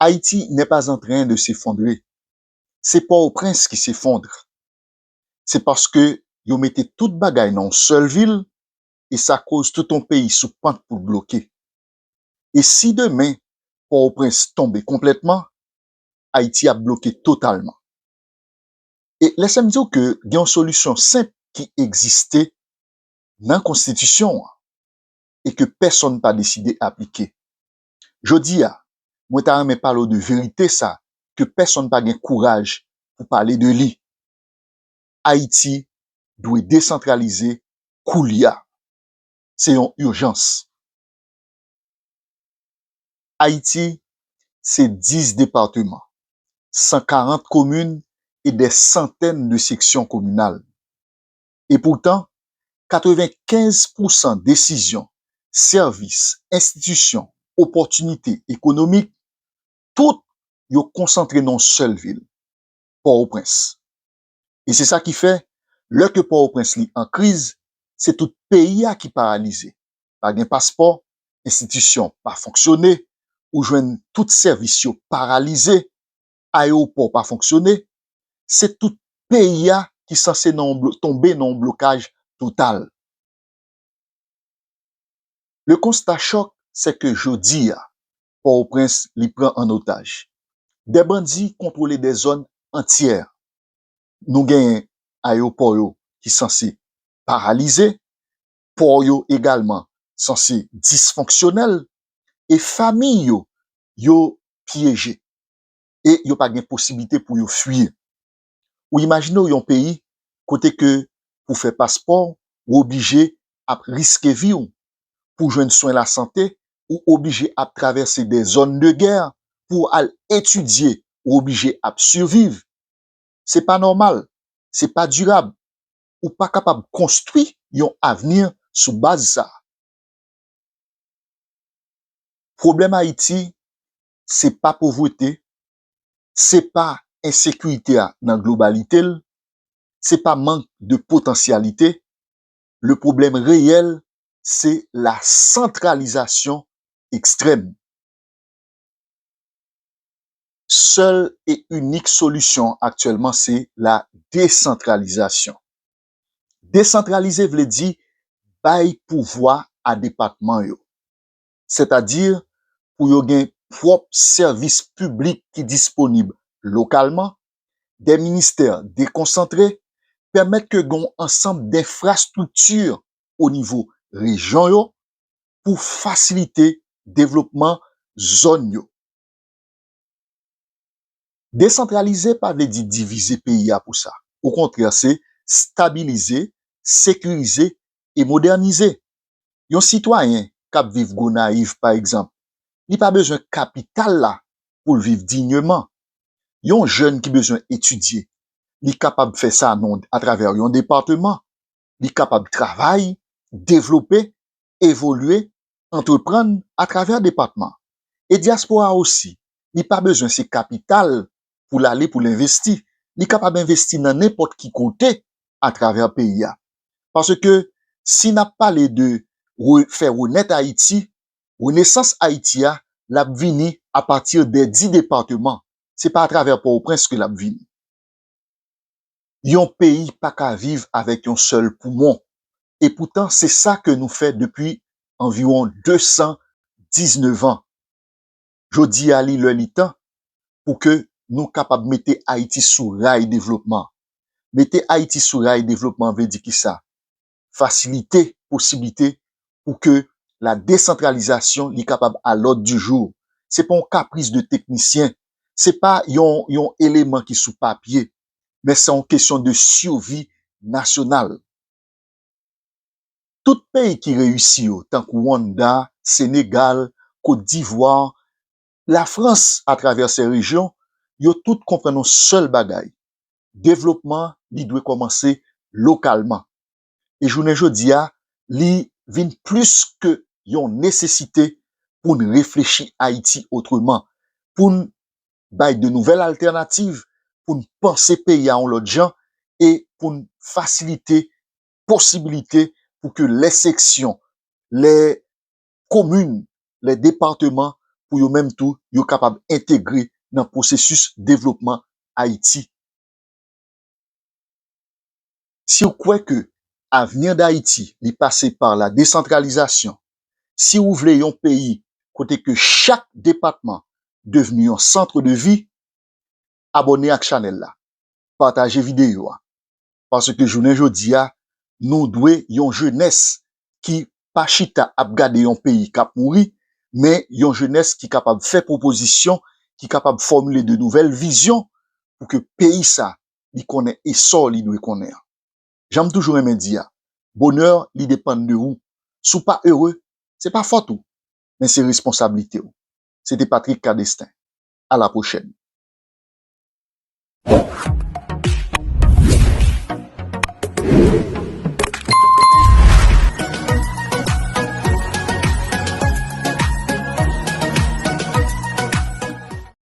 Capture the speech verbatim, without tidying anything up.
Haïti n'est pas en train de s'effondrer. Se Pòtoprens ki s'effondre. Se paske yo mete tout bagay nan yon sèl vil e sa koz tout yon peyi sou pant pou l bloke. E si demen Pòtoprens tonbe konplètman, Ayiti ap bloke totalman. E lèse m di w ke gen yon solisyon senp ki egziste nan konstitisyon an e ke pèsonn pa deside aplike. Jodi a, mwen ta renmen pale w de verite sa ke pèsonn pa gen kouraj pou pale de li. Ayiti dwe desantralize koulye a. Se yon ijans. Ayiti se dis depatman, san karant komin e dè santèn de seksyon kominal. E poutan, katrevenkenz pousan desizyon, sèvis, enstitisyon, opòtinite ekonomik, tout yo konsantre nan yon sèl vil, Pòtoprens. E se sa ki fè, lè ke Pòtoprens li an kriz, se tout peyi a ki paralize. Pa gen paspò, enstitisyon pa fonksyone, ou jwenn tout sèvis yo paralize, ayewopò pa fonksyone, se tout peyi a ki sanse nan yon blo-, tonbe nan yon blokaj total. Le constat choc, c'est que jodi a, Pòtoprens li pran an otaj. Dè bandi kontwole dè zòn antyè. Nou genyen ayewopò yo ki sanse paralize, pò yo egalman sanse disfonksyonèl, e fanmi yo, yo pyeje. E yo pa gen posiblite pou yo fwi. Ou imajine w yon peyi kote ke pou fè paspò, ou oblije ap riske vi w. Pou jwenn swen lasante, ou oblije ap travèse dè zòn de gè pou al etidye, ou oblije ap siviv. Se pa nòmal, se pa dirab. Ou pa kapab konstwi yon avni sou baz sa. Pwoblèm Ayiti, se pa povrete, se pa ensekirite a nan globalite l, se pa mank de potansyalite. Le problème réel, c'est la centralisation extrême. Sèl e inik solisyon aktyèlman, se la desantralizasyon. Desantralize vle di bay pouvwa a depatman yo. Sètadi pou yo gen pwòp sèvis piblik ki disponib lokalman, dè ministè dekonsantre, pèmèt ke gen yon ansanm denfrastrikti o nivo rejyon yo pou fasilite devlopman zòn yo. Desantralize pa vle di divize peyi a pou sa. Okontrè, se stabilize, sekirize e modènize. Yon sitwayen k ap viv Gonayiv, pa egzanp, li pa bezwen kapital la pou l viv dinyman. Yon jèn ki bezwen etidye, li kapab fè sa nan, atravè yon depatman. Li kapab travay, devlope, evolye, antreprann atravè depatman. E dyaspora osi, li pa bezwen se kapital pou l ale pou l envesti. Li kapab envesti nan nenpòt ki kote atravè peyi a. Paske si n ap pale de re-, fè renèt Ayiti, renesans Ayiti a, l ap vini apati dè dis depatman. Se pa atravè Pòtoprens ke l ap vini. Yon peyi pa ka viv avèk yon sèl poumon. E poutan, se sa ke nou fè depi anviwon de san diznèf an. Jodi a, li lè, li tan pou ke nou kapab mete Ayiti sou ray devlopman. Mete Ayiti sou ray devlopman vle di kisa? Fasilite posiblite pou ke la desantralizasyon li kapab a lòd di jou. Se pa yon kapris de teknisyen, se pa yon, yon eleman ki sou papye, men se yon kesyon de sivi nasyonal. Tout peyi ki reyisi yo, tankou Rwanda, Senegal, Kot Divwa, Lafrans atravè sè rejyon, yo tout konprann yon sèl bagay. Devlopman, li dwe kòmanse lokalman. E jounen jodi a, li vin plis ke yon nesesite pou n reflechi Ayiti otreman, pou n bay de nouvèl altènativ, pou n panse peyi a yon lòt jan e pou n fasilite posibilite pou ke lè seksyon, lè komin, lè depatman pou yo menm tou, yo kapab entegre nan pwosesis devlopman Ayiti. Si w kwè ke avenir d'Haïti li pase pa la desantralizasyon, si w vle yon peyi kote ke chak depatman devni yon centre de vie, abòne ak chanèl la, pataje videyo a. Paske jounen jodi a, nou dwe yon jenès ki pa chita ap gade yon peyi k ap mouri, men yon jenès ki kapab fè pwopozisyon, ki kapab fòmile de nouvèl vizyon pou ke peyi sa li konnen esò li dwe konnen an. Jan m toujou renmen di a, bonè li depann de ou. Si w pa ere, se pa fòt ou, men se responsablite w. Se te Patrick Cadestin. A la pwochèn.